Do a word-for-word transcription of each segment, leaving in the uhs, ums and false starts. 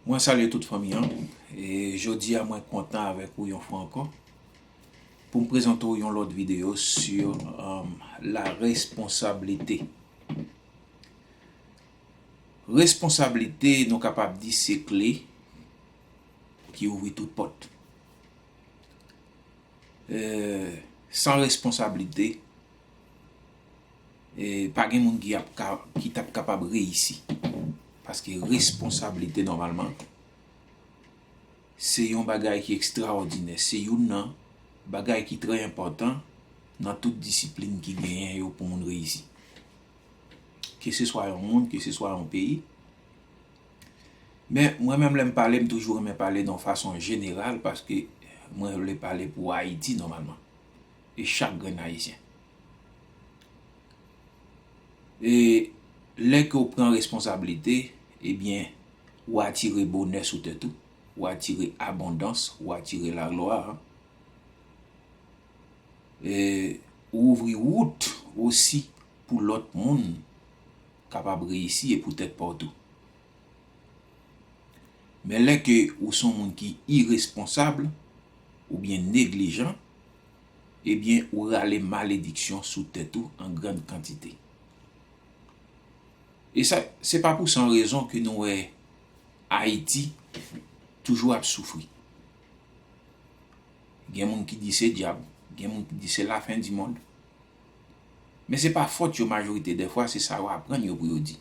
Mwen salye tout fanmi an. E jodi a, mwen kontan avèk ou yon fwa ankò pou m prezante w yon lòt videyo sou, um, la responsablite. Responsablite, nou kapab di, se kle ki ouvri tout pòt. E, san responsablite, e, pa gen moun ki ap ka, ki t ap kapab reyisi. Paske responsablite, nòmalman, se yon bagay ki ekstraòdinè. Se youn nan bagay ki trè enpòtan nan tout disiplin ki genyen yo pou moun reyisi. Keseswa yon moun, keseswa yon peyi. Men, mwen menm, lè m pale, m toujou renmen pale nan yon fason jeneral, paske mwen vle pale pou Ayiti, nòmalman. E chak grenn Ayisyen. E lè ke w pran responsablite, ebyen, ou atire bonè sou tèt ou, ou atire abondans, ou atire laglwa. E ou ouvri wout osi pou lòt moun kapab reyisi e pou tèt pa w tou. Men lè ke ou se yon moun ki iresponsab oubyen neglijan, ebyen, ou rale malediksyon sou tèt ou an grann kantite. E sa, se pa pou san rezon ke nou wè Ayiti toujou ap soufri. Gen moun ki di se dyab, gen moun ki di se lafen di mond. Men se pa fòt yo, majorite dèfwa, se sa yo aprann yo pou yo di.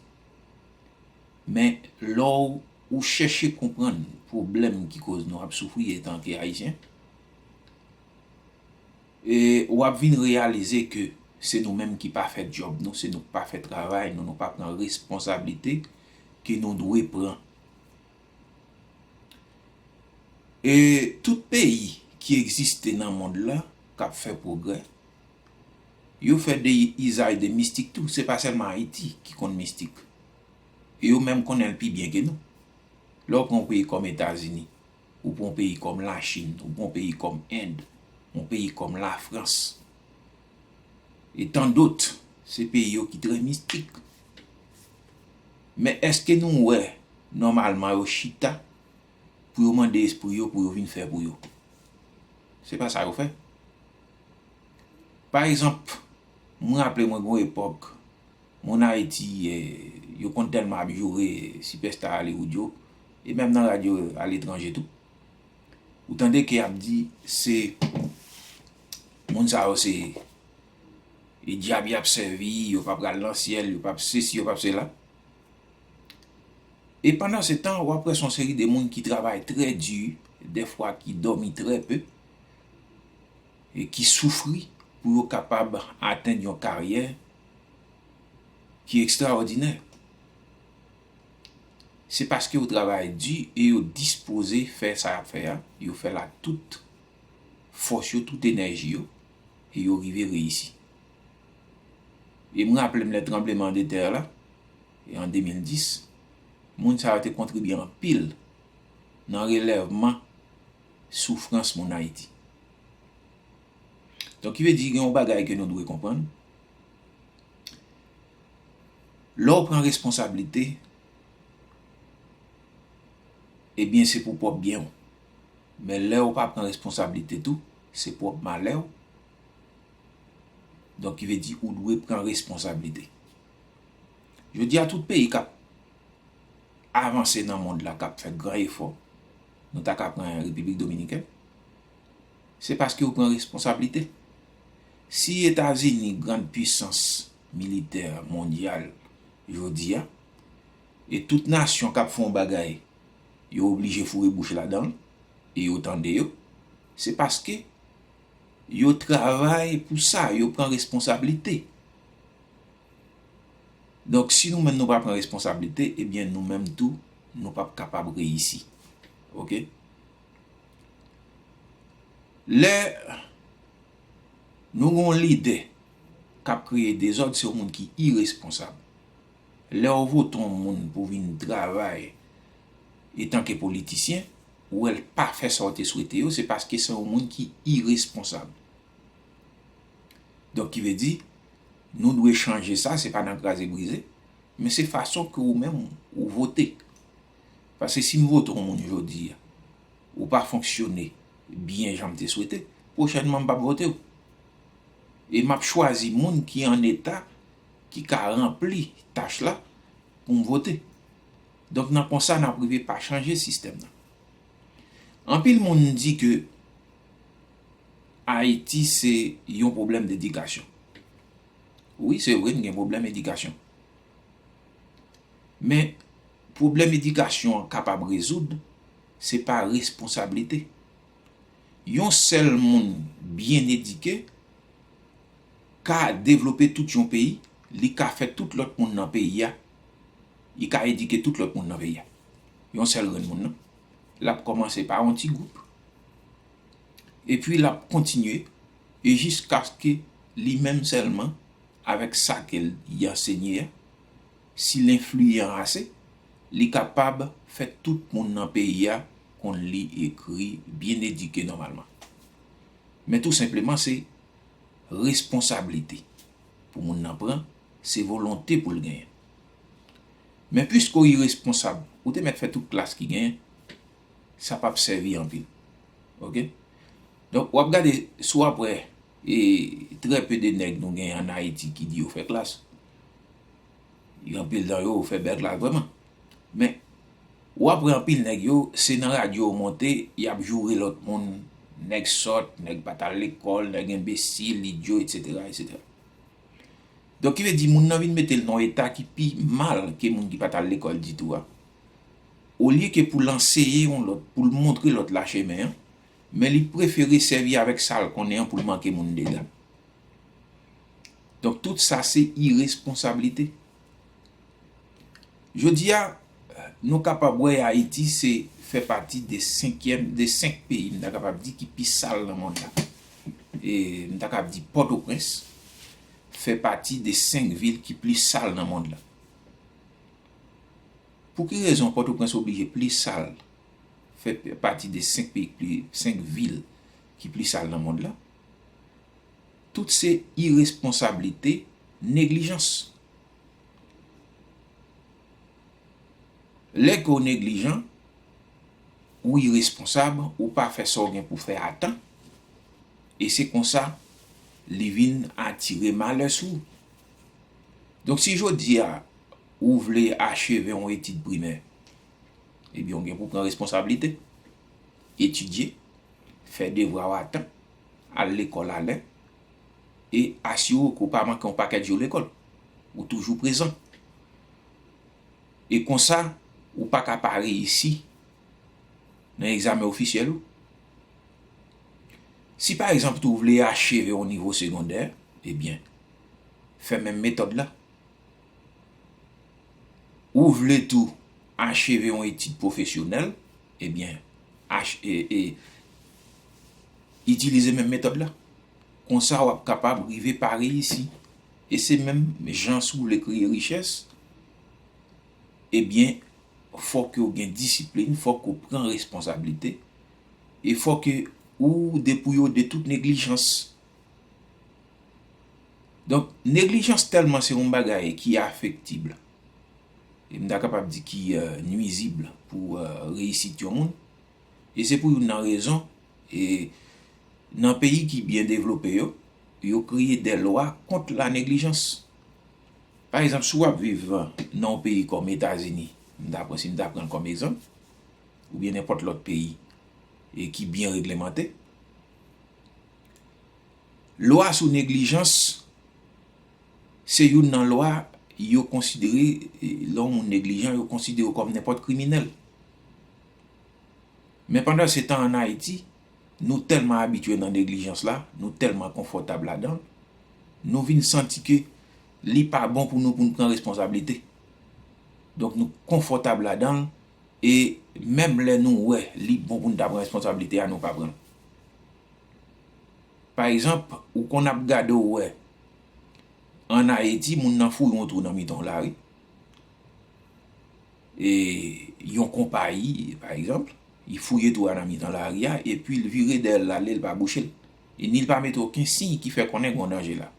Men lè w, ou chèche konprann pwoblèm ki koz nou ap soufri etanke Ayisyen, e w ap vin reyalize ke se nou menm ki pa fè djòb nou, se nou ki pa fè travay nou, nou pa pran responsablite ke nou dwe pran. E tout peyi ki egziste nan mond lan, k ap fè pwogrè, yo fè de izaj de mistik tou. Se pa sèlman Ayiti ki konn mistik. E yo menm konnen l pi byen ke nou. Lè w pran yon peyi kòm Etazini, ou pran yon peyi kòm Lachin, ou pran yon peyi kòm End, yon peyi kòm Lafrans, e tan dòt, se peyi yo ki trè mistik. Men èske nou wè nòmalman yo chita pou yo mande espri yo pou yo vin fè pou yo? Se pa sa yo fè. Pa egzanp, mwen raple mwen gon epòk, moun Ayiti, eh, yo konn tèlman ap joure sipèsta Hollywood yo, e menm nan radyo aletranje tou. Ou tande ke y ap di se moun sa yo se, e dyab y ap sèvi, yo pa pral nan syèl, yo p ap sesi, yo p ap sela. E pandan se tan, w ap wè se yon seri de moun ki travay trè di, dèfwa ki dòmi trè pe, e ki soufri pou yo kapab atenn yon karyè ki ekstraòdinè. Se paske yo travay di e yo dispoze fè sa y ap fè a, yo fè l ak tout fòs yo, tout enèji yo, e yo rive reyisi. E m raple m lè tranbleman de tè la, e an de mil dis, moun sa yo te kontribye anpil nan relèvman soufrans moun Ayiti. Donk, ki vle di gen yon bagay ke nou dwe konprann. Lè w pran responsablite, ebyen, se pou pwòp byen w. Men lè w pa pran responsablite tou, se pwòp malè w. Donk, ki vle di ou dwe pran responsablite. Jodi a, tout peyi k ap avanse nan mond la, k ap fè gran efò, nou ta ka pran Repiblik Dominikèn, se paske yo pran responsablite. Si Etazini, grann pisans militè mondyal jodi a, e tout nasyon k ap fè yon bagay, yo oblije foure bouch ladan l, e yo tande yo, se paske yo travay pou sa, yo pran responsablite. Donk, si nou menm nou pa pran responsablite, ebyen, nou menm tou, nou p ap kapab reyisi. Oke? Lè nou gen yon lidè k ap kreye dezòd, se yon moun ki iresponsab. Lè w vote yon moun pou vin travay etanke politisyen, ou wè l pa fè sa w te swete yo, se paske se yon moun ki iresponsab. Donk, ki vle di, nou dwe chanje sa, se pa nan kraze brize, men se fason ke ou menm ou vote. Paske si m vote yon moun jodi a, ou pa fonksyone byen jan m te swete, pwochènman m p ap vote w. E m ap chwazi moun ki an eta, ki ka ranpli tach la pou m vote. Donk nan konsa n ap rive pa chanje sistèm nan. Anpil moun di ke Ayiti se yon pwoblèm dedikasyon. Wi, se vre, n gen pwoblèm edikasyon. Men, pwoblèm edikasyon an kapab rezoud, se pa responsablite. Yon sèl moun byen edike ka devlope tout yon peyi, li ka fè tout lòt moun nan peyi a, li ka edike tout lòt moun nan peyi a. Yon sèl grenn moun nan, l ap kòmanse pa yon ti gwoup, epi l ap kontinye, e jiskaske li menm sèlman, avèk sa ke l, li ansenye a, si l enfliyan ase, li kapab fè tout moun nan peyi a konn li, ekri, byen edike nòmalman. Men tou senpleman, se responsablite pou moun nan pran, se volonte pou l genyen. Men piske w iresponsab, ou te mèt fè tout klas ki genyen, sa p ap sèvi anpil. Oke? Donk, w ap gade, si w ap wè, e, trè pe de nèg nou genyen ann Ayiti ki di yo fè klas. Anpil nan yo fè bèl klas vrèman. Men, w ap wè anpil nèg yo, se nan radyo yo monte, y ap joure lòt moun, nèg sòt, nèg pa t al lekòl, nèg enbesil, idyo, etsetera, etsetera. Donk, ki vle di, moun nan vin mete l nan yon eta ki pi mal ke moun ki pa t al lekòl ditou a. Olye ke pou l anseye yon lòt, pou l montre lòt la chemen an, men li prefere sèvi avèk sa l konnen an pou l manke moun dega. Donk, tout sa se iresponsablite. Jodi a, nou kapab wè Ayiti se fè pati de senkyèm, de senk peyi, m ta kapab di, ki pi sal nan mond la. E m ta kapab di Pòtoprens fè pati de senk vil ki pli sal nan mond la. Pou ki rezon Pòtoprens oblije pli sal, fè pati de senk peyi, pli, senk vil ki pli sal nan mond la? Tout se iresponsablite, neglijans. Lè ke w neglijan, ou iresponsab, ou pa fè sa w gen pou fè a tan, e se konsa li vin atire malè sou ou. Donk, si jodi a, ou vle acheve yon etid primè, ebyen, ou gen pou pran responsablite, etidye, fè devwa w a tan, al lekòl alè, e asire w ke w pa manke yon pakèt jou lekòl. Ou toujou prezan. E konsa, ou pa ka pa reyisi nan egzamen ofisyèl ou. Si pa egzanp tou ou vle acheve yon nivo segondè, ebyen, fè menm metòd la. Ou vle tou acheve yon etid pwofesyonèl, ebyen, ach-, e, e, itilize menm metòd la. Konsa, w ap kapab rive pa reyisi. E se menm jan si w vle kreye richès, ebyen, fòk ou gen disiplin, fòk ou pran responsablite, e fòk ou depouye w de tout neglijans. Donk, neglijans tèlman se yon bagay ki afektib, e m ta kapab di ki, e, nwizib pou, e, reyisit yon moun. E se pou youn nan rezon, e, nan peyi ki byen devlope yo, yo kreye de lwa kont la neglijans. Pa egzanp, si w ap viv nan yon peyi kòm Etazini, m ta pran, si m ta pran l kòm egzanp, oubyen nenpòt lòt peyi, e ki byen reglemante, lwa sou neglijans, se youn nan lwa yo konsidere, e, lè yon moun neglijan, yo konsidere w kòm nenpòt kriminèl. Men pandan se tan, ann Ayiti, nou tèlman abitye nan neglijans la, nou tèlman konfòtab ladan l, nou vin santi ke li pa bon pou nou, pou n pran responsablite. Donk, nou konfòtab ladan l, e menm lè nou wè li bon pou n ta pran responsablite a, nou pa pran l. Pa egzanp, ou konn ap gade, ou wè, ann Ayiti, moun nan fouye yon twou nan mitan yon lari. E yon konpayi, pa egzanp, li fouye twou a nan mitan lari a, epi l vire dèyè l ale, l pa bouche l. E ni l pa mete okenn siy ki fè konnen gen yon danje la.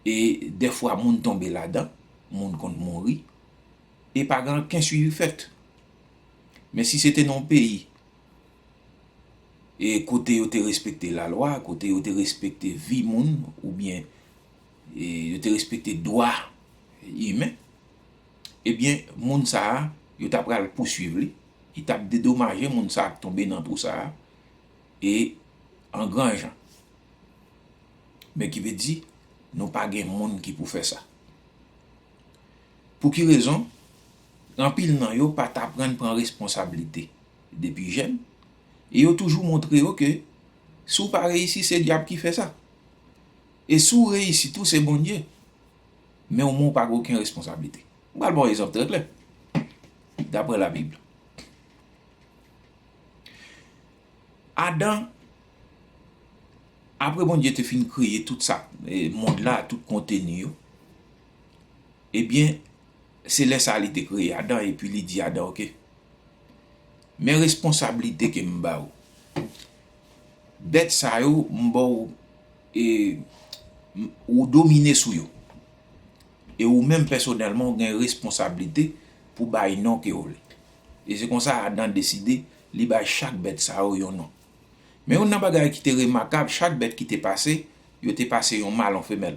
E dèfwa, moun tonbe ladan, moun konn mouri, e pa gen okenn swivi fèt. Men si se te nan yon peyi e kote yo te respekte lalwa, kote yo te respekte vi moun, oubyen e, yo te respekte dwa imen, ebyen, moun sa a, yo ta pral pouswiv li, li t ap dedomaje moun sa a k tonbe nan twou sa a, e an gran jan. Men ki vle di, nou pa gen moun ki pou fè sa. Pou ki rezon? Anpil nan yo pa t aprann pran responsablite depi jèn, e yo toujou montre yo ke si w pa reyisi, se dyab ki fè sa. E si w reyisi tou, se Bondye. Men omwen w pa gen okenn responsablite. M pral ba w egzanp trè klè, daprè Labib. Adan, apre Bondye te fin kreye tout sa, e, mond la, tout konteni yo, ebyen, se lè sa a li te kreye Adan, epi li di Adan, oke, men responsablite ke m ba ou. Bèt sa yo, m ba w, e, m- ou domine sou yo. E ou menm pèsonèlman, ou gen responsablite pou bay non ke w vle. E se konsa Adan deside, li bay chak bèt sa yo yon non. Men youn nan bagay ki te remakab, chak bèt ki te pase, yo te pase yon mal, yon femèl.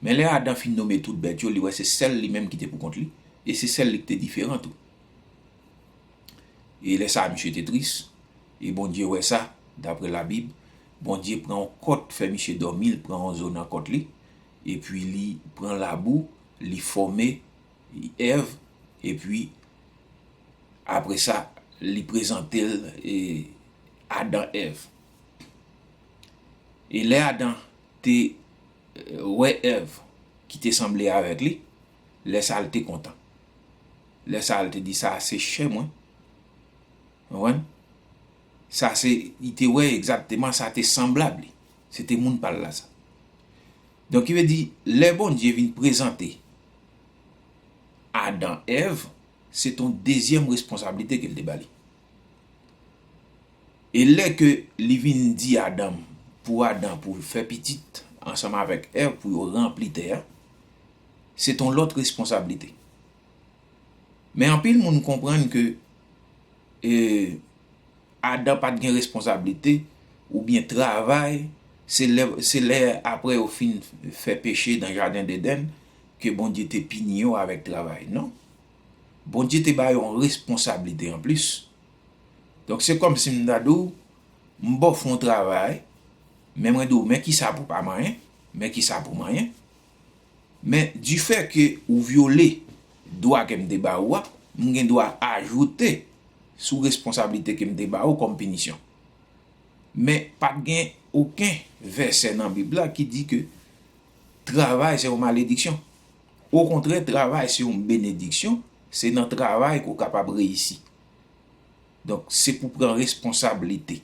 Men lè Adan fin nonmen tout bèt yo, li wè se sèl li menm ki te pou kont li, e se sèl li ki te diferan tou. E lè sa a, misye te tris, e Bondye wè sa, daprè Labib, Bondye pran yon kòt, fè misye dòmi, l pran yon zo nan kòt li, epi li pran labou, li fòme Èv, epi apre sa, li prezante l, e, Adan Èv. E lè Adan te, e, wè Èv ki te sanble avèk li, lè sa a l te kontan. Lè sa a l te di, "Sa a se chè mwen." Ou konprann? Sa se, li te wè egzakteman sa te sanblab li. Se te moun pa l la sa. Donk, ki vle di, lè Bondye vin prezante Adan Èv, se te yon dezyèm responsablite ke l te ba li. E lè ke li vin di Adan, pou Adan, pou fè pitit ansanm avèk Èv, pou yo ranpli tè a, se te yon lòt responsablite. Men anpil moun konprann ke, e, Adan pa t gen responsablite oubyen travay, se lè, se lè apre yo fin fè peche nan jaden Edenn ke Bondye te pini yo avèk travay. Non. Bondye te ba yo yon responsablite anplis. Donk, se kòmsi m ta di w, m ba w fè yon travay, men mwen di w, men kisa pou pa manyen, men kisa pou manyen. Men, difè ke ou vyole dwa ke m te ba ou a, m gen dwa ajoute sou responsablite ke m te ba ou kòm pinisyon. Men, pa t gen okenn vèsè nan Bib la ki di ke travay se yon malediksyon. Okontrè, travay se yon benediksyon, se nan travay ke w kapab reyisi. Donk, se pou pran responsablite.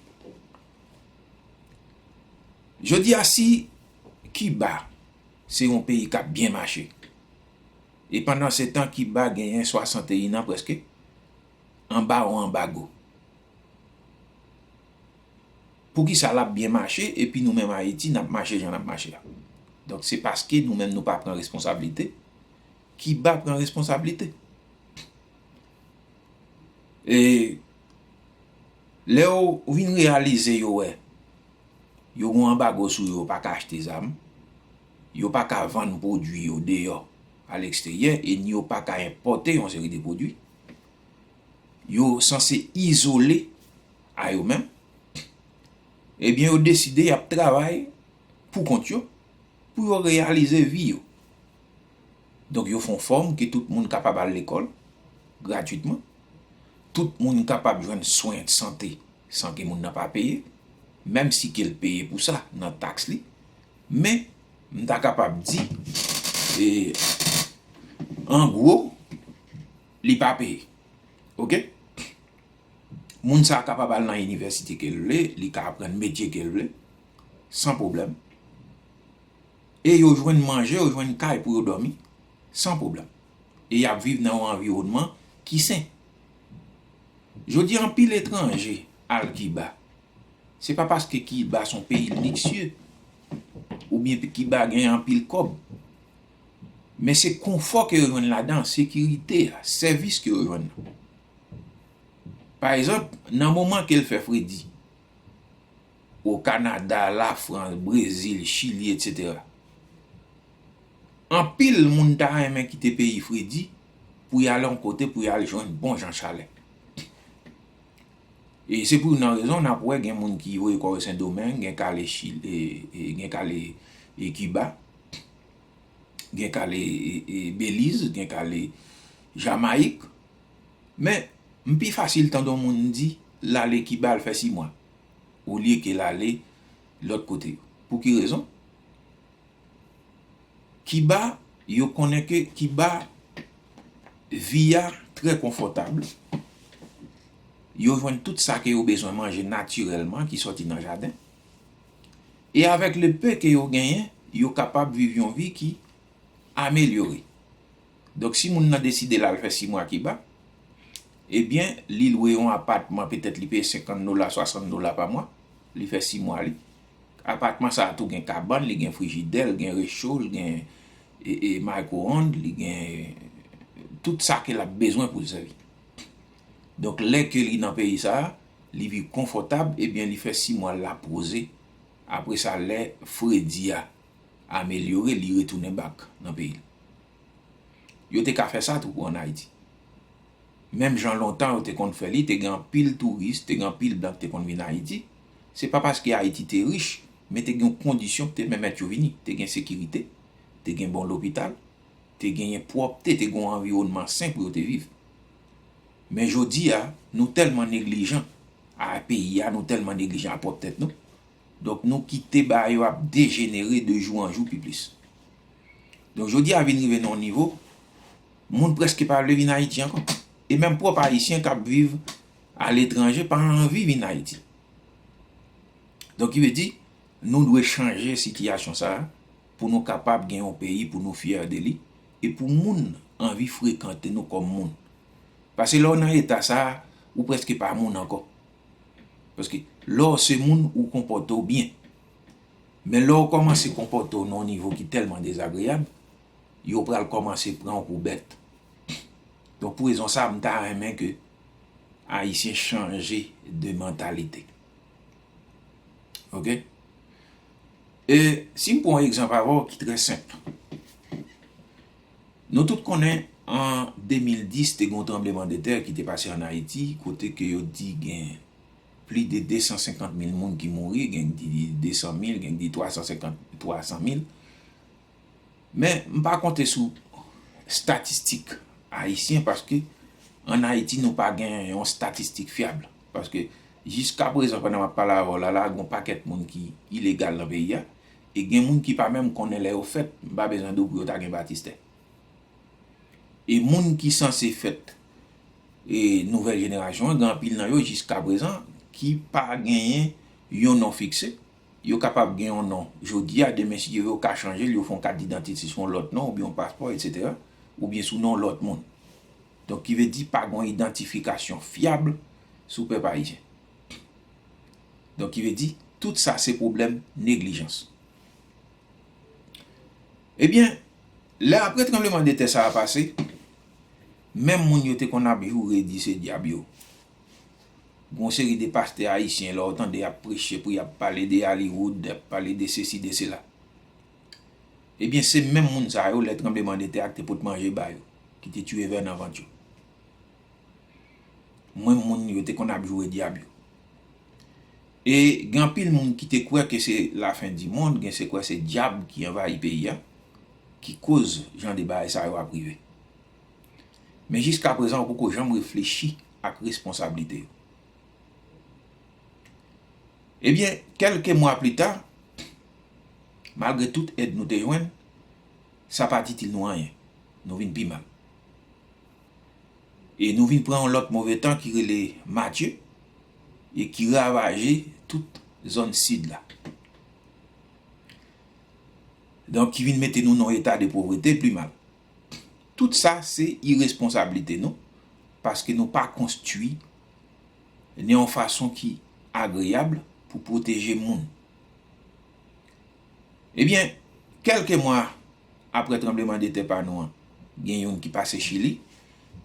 Jodi a, si Kiba se yon peyi k ap byen mache, e pandan se tan Kiba genyen swasanteyen an prèske, anba yon anbago. Poukisa l ap byen mache, epi nou menm Ayiti, n ap mache jan n ap mache a? Donk, se paske nou menm nou pa pran responsablite, Kiba pran responsablite. E lè yo vin reyalize yo wè, yo gen yon anbago sou yo, yo pa ka achte zam, yo pa ka vann pwodui yo deyò, a leksteryè, e ni yo pa ka enpòte yon seri de pwodui, yo sanse izole a yo menm, ebyen, yo deside y ap travay pou kont yo, pou yo reyalize vi yo. Donk, yo fè yon fòm ke tout moun kapab al lekòl gratwitman, tout moun kapab jwenn swen sante san ke moun nan pa peye, menm si ke l peye pou sa nan taks li. Men, m ta kapab di, e, an gwo, li pa peye. Oke? Moun sa a kapab al nan inivèsite ke l vle, li ka aprann metye ke l vle, san pwoblèm. E yo jwenn manje, yo jwenn kay pou yo dòmi, san pwoblèm. E y ap viv nan yon anviwònman ki sen. Jodi a, anpil etranje al Kiba. Se pa paske Kiba se yon peyi liksye, oubyen Kiba gen anpil kòb. Men se konfò ke yo jwenn ladan, sekirite a, sèvis ke yo jwenn nan. Pa egzanp, nan moman ke l fè fredi, o Kanada, Lafrans, Brezil, Chili, etsetera, anpil moun ta renmen kite peyi fredi pou y al yon kote pou y al jwenn bon jan chalè. E se pou yon rezon, n ap wè gen moun ki voye kò yo Sendomeng, gen k ale Chili, e, e, gen k ale, e, Kiba, gen k ale, e, e, Beliz, gen k ale Jamayik. Men, m pi fasil tande yon moun di l ale Kiba, l fè sis mwa, olye ke l ale lòt kote yo. Pou ki rezon? Kiba, yo konnen ke Kiba, vi a trè konfòtab. Yo jwenn tout sa ke yo bezwen manje natirèlman ki sòti nan jaden. E avèk le peu ke yo genyen, yo kapab viv yon vi ki amelyore. Donk, si moun nan deside l al fè sis mwa Kiba, ebyen, li lwe yon apatman, petèt li peye senkant dola, swasant dola pa mwa, li fè sis mwa li. Apatman sa a tou gen kabann, li gen frijidè, li gen recho, li gen, e, e, micro-onde, li gen tout sa ke l ap bezwen pou l sèvi. Donk, lè ke li nan peyi sa a, li viv konfòtab, ebyen, li fè sis mwa l la poze. Apre sa, lè fredi a amelyore, li retounen bak nan peyi l. Yo te ka fè sa tou pou ann Ayiti. Menm jan lontan yo te konn fè li, te gen anpil touris, te gen anpil blan ki te konn vin Ayiti. Se pa paske Ayiti te rich, men te gen yon kondisyon ki te pèmèt yo vini. Te gen sekirite, te gen bon lopital, te genyen pwòpte, te gen yon anviwònman sen pou yo te viv. Men jodi a, nou tèlman neglijan a peyi a, nou tèlman neglijan a pwòp tèt nou. Donk, nou kite bagay yo ap dejenere de jou an jou pi plis. Donk, jodi a vin rive nan yon nivo, moun prèske pa vle vin Ayiti ankò. E menm pwòp Ayisyen k ap viv aletranje pa anvi vin Ayiti. Donk, ki vle di, nou dwe chanje sitiyasyon sa a pou nou kapab gen yon peyi pou nou fyè de li e pou moun anvi frekante nou kòm moun. Paske lè w nan eta sa a, ou prèske pa moun ankò. Paske lè w se moun, ou konpòte w byen. Men lè w kòmanse konpòte w nan yon nivo ki tèlman dezagreyab, yo pral kòmanse pran w pou bèt. Donk, pou rezon sa a, m ta renmen ke Ayisyen chanje de mantalite. Oke? E si m pran yon egzanp avè w ki trè senp. Nou tout konnen, an de mil dis, te gen yon tranblemanntè ki te pase ann Ayiti, kote ke yo di gen plis de de san senkant mil moun ki mouri, gen ki di de san mil, gen ki di twa san senkant, twa san mil. Men, m pa konte sou estatistik ayisyen, paske ann Ayiti, nou pa gen yon estatistik fyab. Paske, jiska prezan, pandan m ap pale avè w la, la, gen yon pakèt moun ki ilegal nan peyi a, e gen moun ki pa menm konnen lè yo fèt, m pa bezwen di w pou yo ta gen batistè. E moun ki sanse fèt, e nouvèl jenerasyon an, gen anpil nan yo, jiska prezan, ki pa genyen yon non fikse. Yo kapab gen yon non jodi a, demen, si Dye vle, yo ka chanje l, yo fè yon kat didantite sou yon lòt non, oubyen yon paspò, etsetera, oubyen sou non lòt moun. Donk, ki vle di pa gen yon idantifikasyon fyab sou pèp ayisyen. Donk, ki vle di, tout sa se pwoblèm neglijans. Ebyen, lè apre tranblemanntè sa a pase, menm moun yo te konn ap joure di se dyab yo. Gon seri de pastè ayisyen, lè w tande y ap preche pou y ap pale de Hollywood, y ap pale de sesi, de sela. Ebyen, se menm moun sa yo, lè tranblemanntè a te pot manje ba yo, ki te tiye vè nan vant yo. Mwen, moun yo te konn ap joure dyab yo. E gen anpil moun ki te kwè ke se lafen di mond, gen se kwè se dyab ki anvayi peyi a, ki koz jan de bagay sa yo ap rive. Men jiska prezan, yo poko janm reflechi ak responsablite yo. Ebyen, kèlke mwa pli ta, malgre tout èd nou te jwenn, sa pa t itil nou anyen. Nou vin pi mal. E nou vin pran yon lòt move tan ki rele Matye e ki ravaje tout zòn sid la. Donk, ki vin mete nou nan yon eta de povrete pli mal. Tout sa, se iresponsablite nou, paske nou pa konstwi nan yon fason ki agreyab pou pwoteje moun. Ebyen, kèlke mwa apre tranblemanntè pa nou an, gen youn ki pase Chili.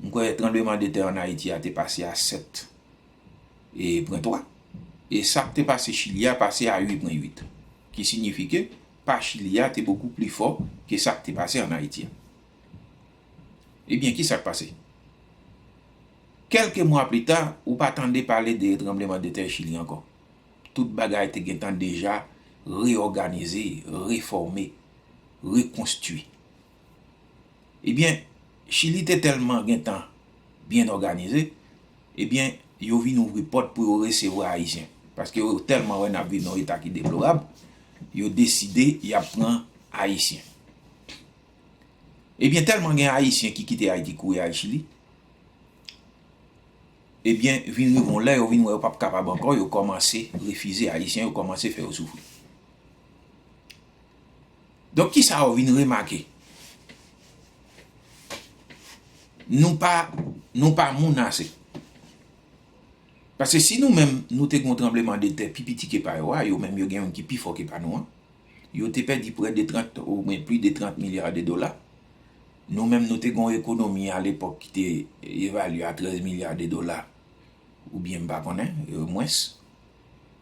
M kwè tranblemanntè ann Ayiti a te pase a sèt e pwen twa. E sa k te pase Chili a pase a uit pwen uit. Ki siyifi ke pa Chili a te bokou pli fò ke sa k te pase ann Ayiti a. Ebyen, ki sa k pase? Kèlke mwa pli ta, ou pa tande pale de tranblemanntè Chili ankò. Tout bagay te gentan deja reyòganize, refòme, rekonstwi. Ebyen, Chili te tèlman gentan byen òganize, ebyen, yo vin ouvri pòt pou yo resevwa Ayisyen. Paske yo tèlman wè n ap viv nan yon eta ki deplorab, yo deside y ap pran Ayisyen. Ebyen, tèlman gen Ayisyen ki kite Ayiti kouri al Chili, ebyen, vin rive yon lè, yo vin wè yo p ap kapab ankò, yo kòmanse refize Ayisyen, yo kòmanse fè yo soufri. Donk, kisa yo vin remake? Nou pa, nou pa moun ase. Paske si nou menm, nou te gen yon tranblemanntè pi piti ke pa yo a, yo menm yo gen youn ki pi fò ke pa nou an, yo te pèdi prè de trant, omwen plis de trant milya de dola. Nou menm, nou te gen yon ekonomi alepòk ki te evalye a trèz milya de dola, oubyen m pa konnen, e, mwens.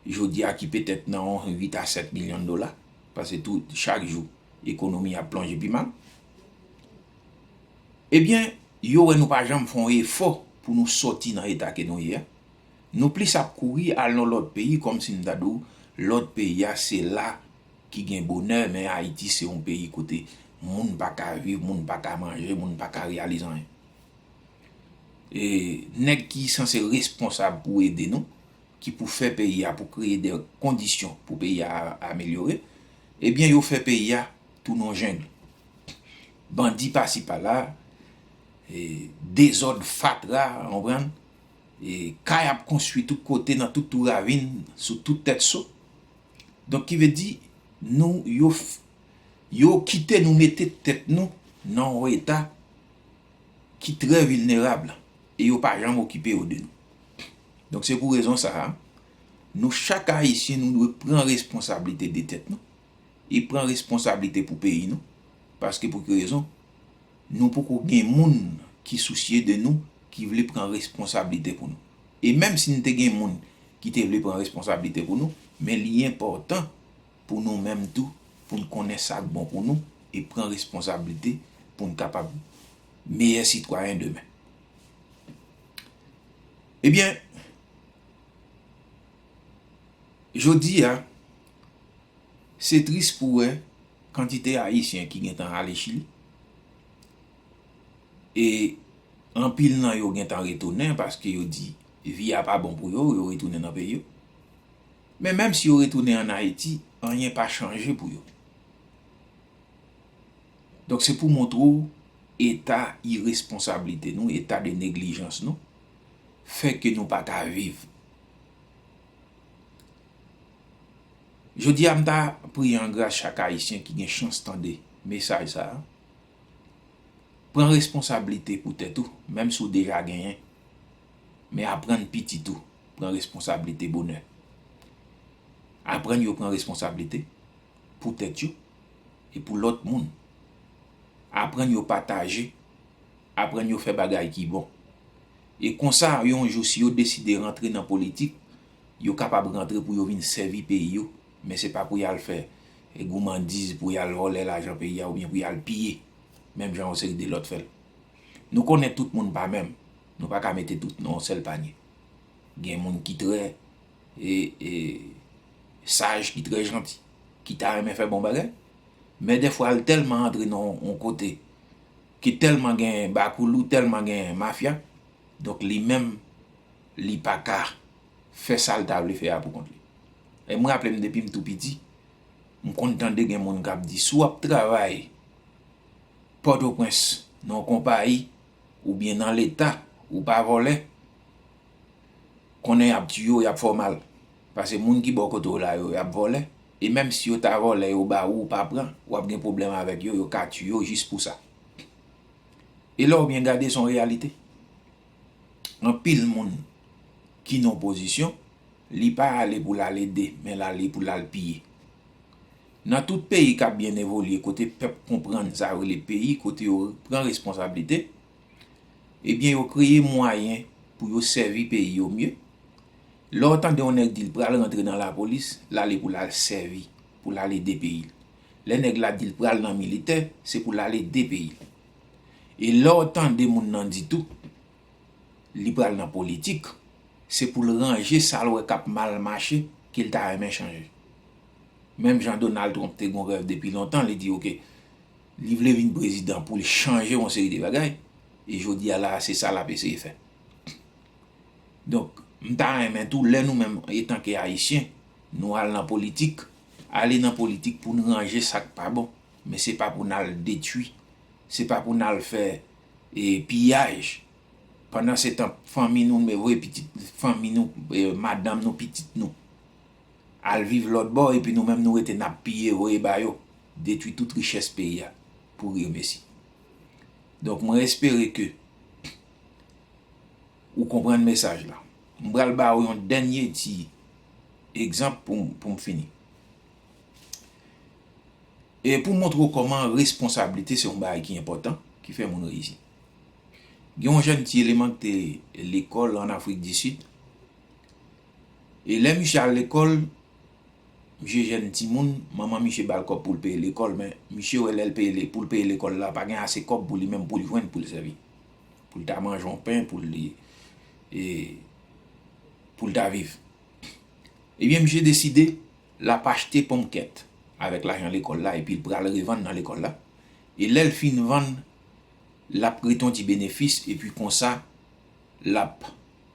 Jodi a ki petèt nan yon uit a sèt milyon dola, paske tou, chak jou, ekonomi ap plonje pi mal. Ebyen, yo wè nou pa janm fè yon efò pou nou sòti nan eta ke nou ye a. Nou plis ap kouri al nan lòt peyi, kòmsi m ta di w, lòt peyi a, se la ki gen bonè, men Ayiti se yon peyi kote moun pa ka viv, moun pa ka manje, moun pa ka reyalize anyen. E nèg ki sanse responsab pou ede nou, ki pou fè peyi a, pou kreye de kondisyon pou peyi a amelyore, ebyen, yo fè peyi a tounen yon jeng. Bandi pasi pala, e, dezòd, fatra, w konprann? E kay ap konstwi tout kote, nan tout tou ravin, sou tout tèt so. Donk, ki vle di, nou, yo f-, yo kite nou mete tèt nou nan yon eta ki trè vilnerab, e yo pa janm okipe yo de nou. Donk, se pou rezon sa a, nou chak Ayisyen, nou dwe pran responsablite de tèt nou, e pran responsablite pou peyi nou, paske pou ki rezon? Nou poko gen moun ki sousye de nou, ki vle pran responsablite pou nou. E menm si n te gen moun ki te vle pran responsablite pou nou, men li enpòtan pou nou menm tou, pou n konnen sa k bon pou nou e pran responsablite pou n kapab meyè sitwayen demen. Ebyen, jodi a, se tris pou wè kantite Ayisyen ki gentan ale Chili. E anpil nan yo gentan retounen paske yo di vi a pa bon pou yo, yo retounen nan peyi yo. Men menm si yo retounen ann Ayiti, anyen pa chanje pou yo. Donk, se pou montre w eta iresponsablite nou, eta de neglijans nou, fè ke nou pa ka viv. Jodi a, m ta priye an gras chak Ayisyen ki gen chans tande mesaj sa a. Pran responsablite pou tèt ou, menm si w deja genyen. Men aprann pitit ou pran responsablite bonè. Aprann yo pran responsablite pou tèt yo e pou lòt moun. Aprann yo pataje, aprann yo fè bagay ki bon. E konsa, yon jou, si yo deside rantre nan politik, yo kapab rantre pou yo vin sèvi peyi yo, men se pa pou y al fè, e, goumandiz, pou y al vòlè lajan peyi a oubyen pou y al piye, menm jan yon seri de lòt fè l. Nou konnen tout moun pa menm, nou pa ka mete tout nan yon sèl panye. Gen moun ki trè, e, e, saj, ki trè janti, ki ta renmen fè bon bagay, men dèfwa l tèlman antre nan yon kote ki tèlman gen bakoulou, tèlman gen mafya, donk li menm, li pa ka fè sa l ta vle fè a pou kont li. E m raple m depi m tou piti, m konn tande gen moun k ap di, si w ap travay Pòtoprens nan yon konpayi oubyen nan Leta, ou pa vòlè, konnen y ap tiye w, y ap fè w mal. Paske moun ki bò kote w la yo, y ap vòlè. E menm si yo ta vòlè, yo ba ou, ou pa pran, w ap gen pwoblèm avèk yo, yo ka tiye w jis pou sa. E lè w byen gade, se yon reyalite. Anpil moun ki nan opozisyon, li pa ale pou l al ede, men l ale pou l al piye. Nan tout peyi k ap byen evolye, kote pèp konprann sa yo rele peyi, kote yo pran responsablite, ebyen, yo kreye mwayen pou yo sèvi peyi yo mye, Lè w tande yon nèg di l pral rantre nan lapolis, l ale pou l al sèvi, pou l al ede peyi l. Lè nèg la di l pral nan militè, se pou l al ede peyi l. E lè w tande moun nan di tou, li pral nan politik, se pou l ranje sa l wè k ap mal mache, ke l ta renmen chanje. Menm jan Donald Trump te gen yon rèv depi lontan, li di, oke, li vle vin prezidan pou l chanje yon seri de bagay, e jodi a la, se sa l ap eseye fè. Donk, m ta renmen tou, lè nou menm, etanke Ayisyen, nou al nan politik, ale nan politik pou n ranje sa k pa bon, men se pa pou n al detwi, se pa pou n al fè e, piyaj. Pandan se tan, fanmi nou, men voye pitit, fanmi nou, e, madanm nou, pitit nou, al viv lòt bò, epi nou menm nou rete n ap piye, voye ba yo, detwi tout richès peyi a, pou rimesi. Donk, mwen espere ke ou konprann mesaj la. M pral ba w yon dènye ti egzanp pou, pou m fini. E pou montre w kòman responsablite se yon bagay ki enpòtan, ki fè moun reyisi. Gen yon jèn ti eleman ki te lekòl ann Afrik di Sid. E lè misye al lekòl, misye jèn timoun, manman misye ba l kòb pou l peye lekòl, men misye wè lè l peye le-, pou l peye lekòl la, pa gen ase kòb pou li menm pou l jwenn pou l sèvi. Pou l ta manje yon pen, pou l, e, pou l ta viv. Ebyen, misye deside l ap achte ponkèt avèk lajan lekòl la, epi l pral revann nan lekòl la. E lè l fin vann, l ap rete yon ti benefis, epi konsa, l ap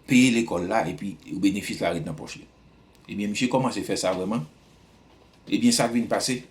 peye lekòl la, epi benefis la ret nan pòch li. Ebyen, misye kòmanse fè sa vrèman. Ebyen, sa k vin pase,